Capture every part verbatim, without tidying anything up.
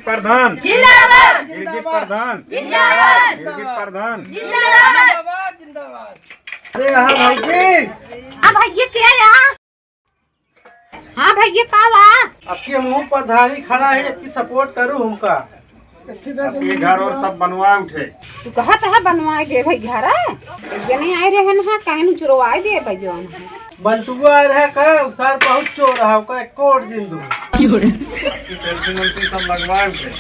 प्रधान जिंदाबाद। गिरगिट प्रधान जिंदाबाद। गिरगिट प्रधान जिंदाबाद। अरे यहाँ भाई जी। हाँ भाई, ये क्या यहाँ? हाँ भाई, ये का बा? आपकी हमहू प्रधानी खड़ा है, आपकी support करू हमका। आपके घर और सब बनवा उठे। तू कहत है बनवा दे भाई घर है? ये नहीं आए रहे ना, काहे नु चुरवा दे भाई जवान है। बंटुआ रहे का, उ सार बहुत चोर रहा, ओका एक कोट जिन दू। की हो रे? Fencing वेंसिंग सब लगवा उठे।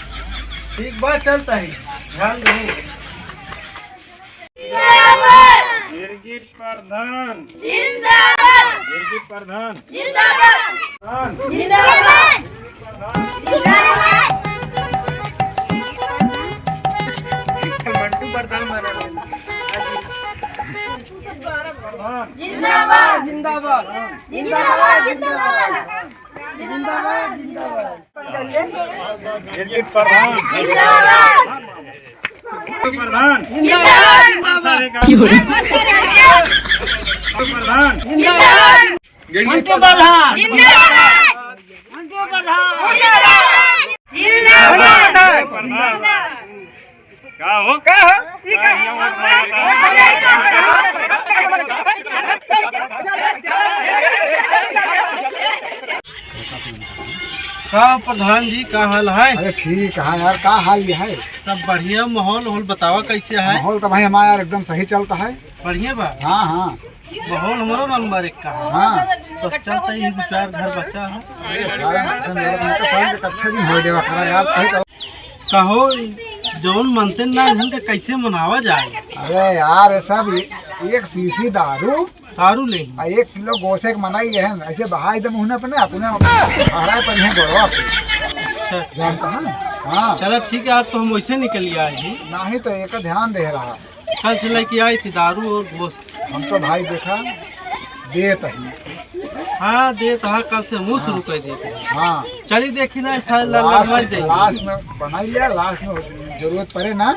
ठीक बा, चलता है, ध्यान दे। जिंदाबाद। गिरगिट प्रधान जिंदाबाद। गिरगिट प्रधान जिंदाबाद। प्रधान जिंदाबाद। जिंदाबाद। मंटू प्रधान मारा। प्रधान जिंदाबाद। जिंदाबाद। जिंदाबाद। जिंदाबाद। जिंदाबाद। जिंदाबाद। गिरगिट प्रधान जिंदाबाद। प्रधान जिंदाबाद। सारे का प्रधान जिंदाबाद। मंटू प्रधान जिंदाबाद। मंटू प्रधान जिंदाबाद। का हो? का हो? ई का? का प्रधान जी, का हाल है? अरे ठीक है यार, का हाल ये है? सब बढ़िया। माहौल, माहौल बतावा कैसे है? माहौल तो भाई हमारा यार एकदम सही चलता है। बढ़िया बा? हाँ, हाँ। माहौल हमरो नंबर एक का है। हाँ। तो चलता ही दो चार घर बचा है। अरे सारा नक्शा मेरा तो सारा इकट्ठा दिन हो देवा करा यार, कहीं तो। कहो, जौन मनते ना, इनके कैसे मनावा जाए? अरे यार, ये सब ए-, एक शीशी दारू दारू नहीं। आ एक किलो गोसे के मनाई है, ऐसे बहाई दे मुहना पे ना, अपने हराए पर है गोड़वा पे। अच्छा, अच्छा। जानता है? हाँ। चला ठीक है, आज तो हम वैसे निकल आए ही। नहीं तो एक ध्यान दे रहा। कल से लेके आई थी दारू और गोश्त। हम तो भाई देखा, देत ही। हाँ, देत हा, कल से मुँह हाँ। शुरू कर देते हैं। हाँ। चली देखी ना, शायद लड़ लड़ लास्ट, मर जाएगी। लास्ट में बनाई लिया, लास्ट में जरूरत पड़े ना,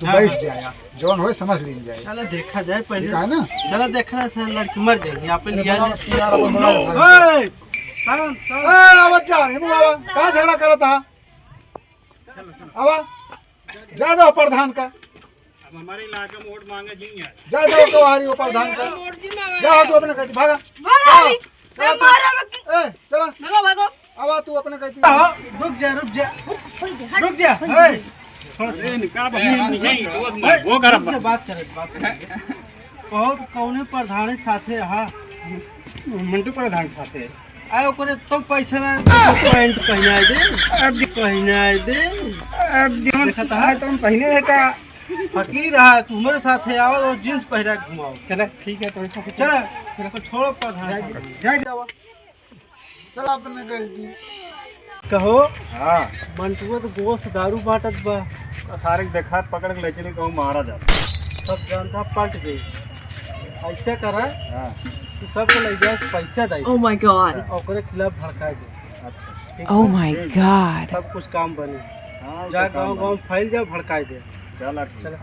तो हाँ, बैठ हाँ। जाया। जौन होए समझ लीन जाए। चला देखा जाए पहले। ठीक है ना? चला देखा जाए, शायद लड़की मर जाएगी, यहाँ पे ये लिया बनाओ, ले। यार, अपन बनाओ, सारे। ओए! शांत, शांत। ए, आवत जा, हेमू बाबा, का झगड़ा करत हा? आवा, जा दो प्रधान का। अब हमारे इलाका में वोट मांगे जी नहीं आए। जा दो तो हारी वो प्रधान का। वोट जी मांगे। जा तू अपने कहती, भागा। बोला जा। अभी, जा ए, तू। मारो बकी। ए, चला। भागो, भागो। आवा तू अपने कहती। हो, रुक जा, रुक जा। रुक जा। ए, थोड़ा अरे, इनका बहिन नहीं, वो मत, वो गरम रुक जा, मत। बात करे, बात करे। बहुत कौने प्रधान के साथे हा? मंटू प्रधान के साथे। आए ओकरे तो पैसा ना, पैंट पहनाए दे, अब पहनाए दे। अब जौन देखा था? है तो हम पहने है का? फकीर हा, तू हमारे साथ है, आओ और जींस पहरा के घुमाओ। चला, ठीक है, तो ऐसा कुछ चला, तेरे को छोड़ो प्रधान। जा, जा, जा। चला अपने गलती। कहो। हाँ। मंटुआ तो गोश्त दारू बांटत बा। सारे के देखा पकड़ के लेके नहीं कहूँ मारा जाता। सब जानता पलट गई। ऐसा करा। हाँ। तू सबके ले जाए पैसा दे। Oh my God। ओकरे खिलाफ भड़काए दे। अच्छा। ठीक Oh है? my God। सब कुछ काम बने। हाँ, जा तो काम गाँव बने। गाँव फैल जा भड़काए दे। चला ठीक। चला।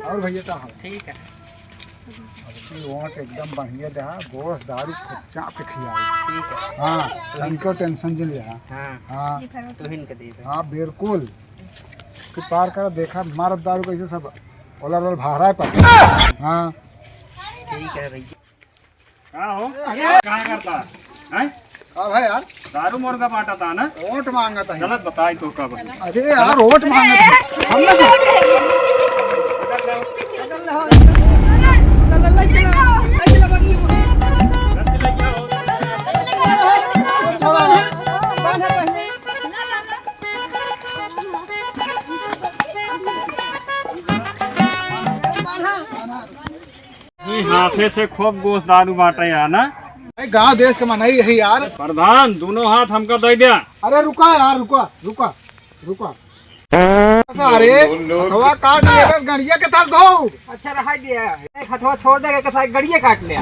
और भैया का हाल? ठीक है। अब की वोट एकदम बढ़िया देहा, गोश्त दारू खूब चाप के खियाई। ठीक है। हाँ, इनको tension जिन लेहा। हाँ। हाँ। तो इनके दे दे। हाँ, बिल्कुल। तू पार कर देखा, मारत दारू कैसे सब ओलर ओलर भाग रहा है पर। हाँ। ठीक है भैया। का हो? अरे! का करता? हैं? का भाई यार? दारू मुर्गा बांटा था ना? वोट मांगा था। गलत बताई तो का भाई? अरे यार, वोट मांगा था। हम ना ई हाथे से खूब गोश्त दारू बांटे है ना? ए, गाँव देश के मनई है यार। प्रधान, दोनों हाथ हमका दे दे। अरे रुका यार, रुका, रुका, रुका। सारे, हथवा काट लेगा, गड़िया के थास धो। अच्छा, रहा दिया। एक हथवा छोड़ देगा, के साथ गड़िया काट ले।